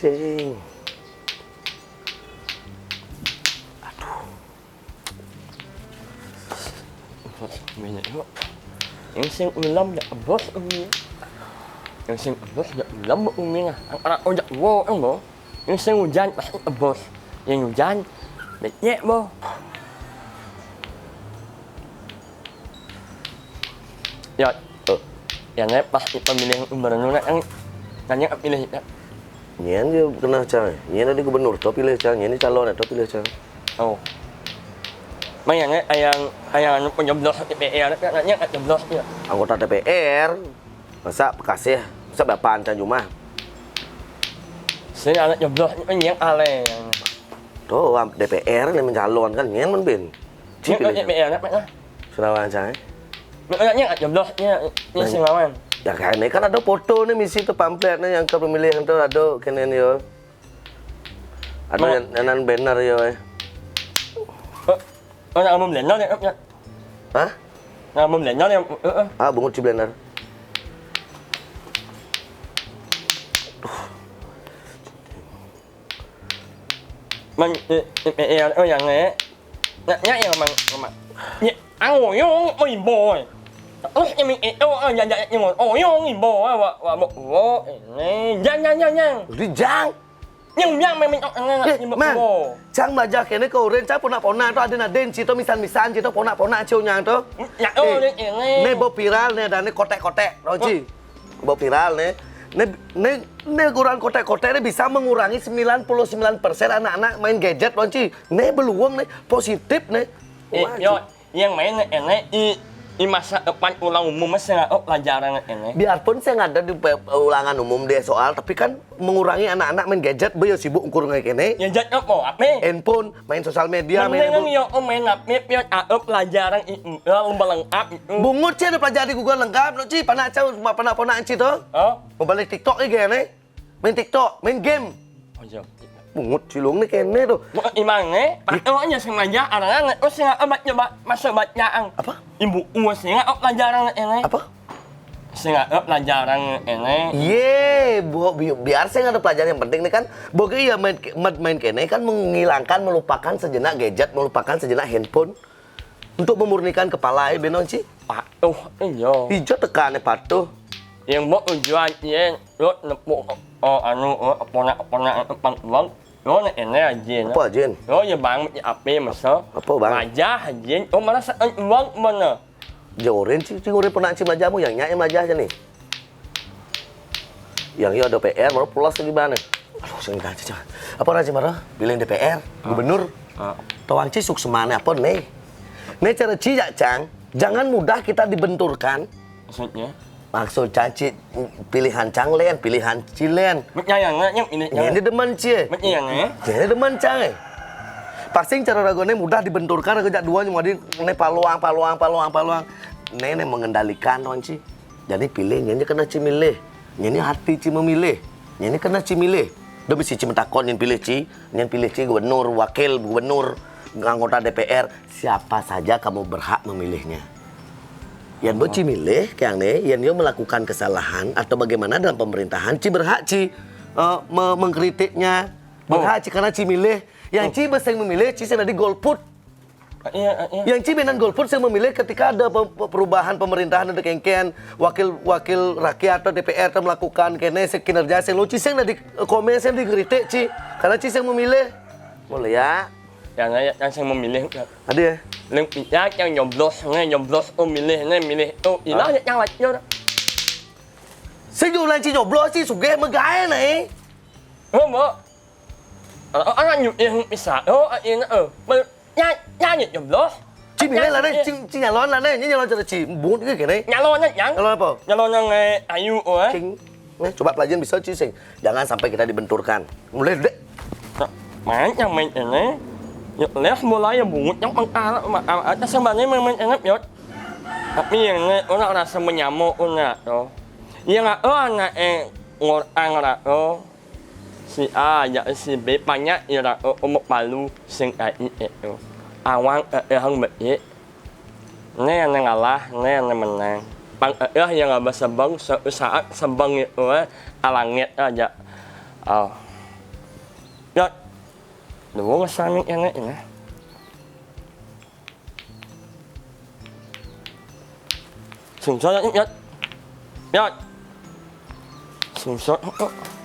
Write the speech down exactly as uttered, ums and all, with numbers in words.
Aduh. Bos, minyak yuk. Yang sing ulam ya bos umi. Yang sing bos ya ulam umi lah. Yang anak ojak wo, yang bo. Yang sing hujan pasti bos. Yang hujan, becek bo. Ya, eh, yang naik pasti pemilihan gubernur nak yang nanya pilih ya. Nyen dia kena cang. Nyen ada gubernur tu pilih cang. Nyen ni calon tu pilih cang. Oh. Mai yang naik yang yang anu penyeblos D P R nak nanya kat jeblos dia. Anggota D P R. Masa bekasih, masa bapan cang jumah. Saya anak jeblos ni yang alai yang. Tu D P R ni mencalonkan nyen men bin. Cik pilih. D P R nak mana? Senawan cang eh. Nak nanya kat jeblos ni ni sing lawan. Ya kan ni kan ada foto ni misi tu pamflet ni yang ke pemilihan tu ada kena ni yo. Ada yang nan banner yo eh. Oh, nak ambil banner ni. Hah? Nak ambil banner ni. Heeh. Ah, bungut si banner. Man, eh, eh, eh, eh, oh yang eh. Nak nak yang mang mang. Ni, ang oh yung oh ibo eh. Oh yang eh oh yang yang yang oh yung ibo eh wa wa bo wo eh. Jang jang jang jang. Jadi jang. Yang yang memang oh yang Eh, yang man, bo. Cang belajar kene ke urin, cang pona-pona tu ada nadin cito misan-misan cito pona-pona cau nyang tu. Ya oh Eh, ni ini. Ne bo viral ne ada ne kotek-kotek, Roji. Bo viral ne. Ne ne ne kurang kotek-kotek ne bisa mengurangi sembilan puluh sembilan persen anak-anak main gadget, Roji. Ne beluang ne positif ne. Eh, Wah, yo, Ji. Yang main ne ene i i masa depan ulang umum masih nggak oh, pelajaran ne ene. Biarpun saya nggak ada di pe- ulangan umum dia soal, tapi kan mengurangi anak-anak main gadget, be yo sibuk ukur ngai kene. Ya jat apa? Apa? Handphone, main sosial media, main Mendingan handphone. Yo oh, main apa? Pion ah, pelajaran itu, lomba lengkap itu. Bungut sih ada pelajaran di Google lengkap, lo ci panak cau, panak-panak ci tu. Oh? Mau balik TikTok lagi ne. Main TikTok, main game. Oh, iya. Bungut cilung ni kene tu. Mau imang eh, pakai aja sengaja anak-anak, oh sengaja baca ba- masa bacaan. Apa? Ibu uas sengaja oh, pelajaran ini. Apa? Sengaja oh, pelajaran ini. Ye, bu, bi- biar saya nggak ada pelajaran yang penting ni kan. Boge ya main main kene kan menghilangkan, melupakan sejenak gadget, melupakan sejenak handphone untuk memurnikan kepala eh benon ci. Patuh, iya. Ijo tekane patuh. Yang mau tujuan ye, lo nepuk oh anu oh ponak-ponak pang uang, lo ne ene aja. Apa, Jin? Lo ya bang, ya ape masa? Apa, Bang? Majah, Jin. Oh, mana sa uang mana? Jorin ci, ci ngurin pernah ci majamu yang nyak yang majah aja nih. Yang iya ada P R baru pulas lagi mana? Aduh, sing aja cang. Apa raja marah? Bilang D P R, gubernur. Ah. Tawang ci suksemane apa nih? Nih cara ci ya, Cang. Jangan mudah kita dibenturkan. Maksudnya? Maksud caci pilihan cang len, pilihan ci len. Menyayang yang ini. Ini demen ci. Menyayang ya. Ini demen cang. Pasing cara ragone mudah dibenturkan, rago jak dua nyumadi ne paluang, paluang, paluang, paluang. Ne ne mengendalikan tuan ci. Jadi pilih nyenye kena ci milih. Nyenye hati ci memilih. Nyenye kena ci milih. Demi si ci metakon nyen pilih ci, nyen pilih ci gubernur, wakil gubernur, anggota D P R, siapa saja kamu berhak memilihnya. Yan bo ci milih kayang ne, yan yo melakukan kesalahan atau bagaimana dalam pemerintahan, ci berhak ci eh, me- mengkritiknya. Berhak ci karena ci milih. Yang ci beseng memilih, ci sing dadi golput. Iya, iya. Yang ci benan golput sing memilih ketika ada pe- pe- perubahan pemerintahan ada kengken, wakil wakil rakyat atau D P R atau melakukan kene se- kinerja sing lo ci sing dadi eh, komen sing dikritik ci. Karena ci sing memilih. Boleh ya. Yang saya yang saya memilih. Ada ya? Leng pijak yang nyoblos, nge nyoblos oh milih, nge milih oh ilah yang lacur. Sing jualan ci nyoblos ci sugih megae ne. Oh, mbok. Kalau orang nyuk yang bisa, oh ini eh. Bel- Nyanyi, nyanyi nyoblos. Ci milih lah ne, ci ci nyalon lah ne, ini nyalon cara ci. Bungut ke kene. Nyalon yang. Nyalon apa? Nyalon yang eh ayu oh eh. Cing. Nih, coba pelajaran bisa ci sing. Jangan sampai kita dibenturkan. Mulai dek. Nah, main yang main ini. Yuk, les mulai yang bungut yang pengkal, atas sebenarnya main main enak yot. Tapi yang ini orang rasa menyamuk orang tuh. Yang oh anak eh ngorang orang tuh. Si A ya si B banyak ira umuk balu sing ai itu. Awang eh hang be. Ne ne ngalah, ne ne menang. Pang eh yang aba sebeng se- saat sebeng itu eh alangit aja. Oh. Duo masang mic yang ini. Sensor ya, ya. Ya. Sensor. Oh, oh.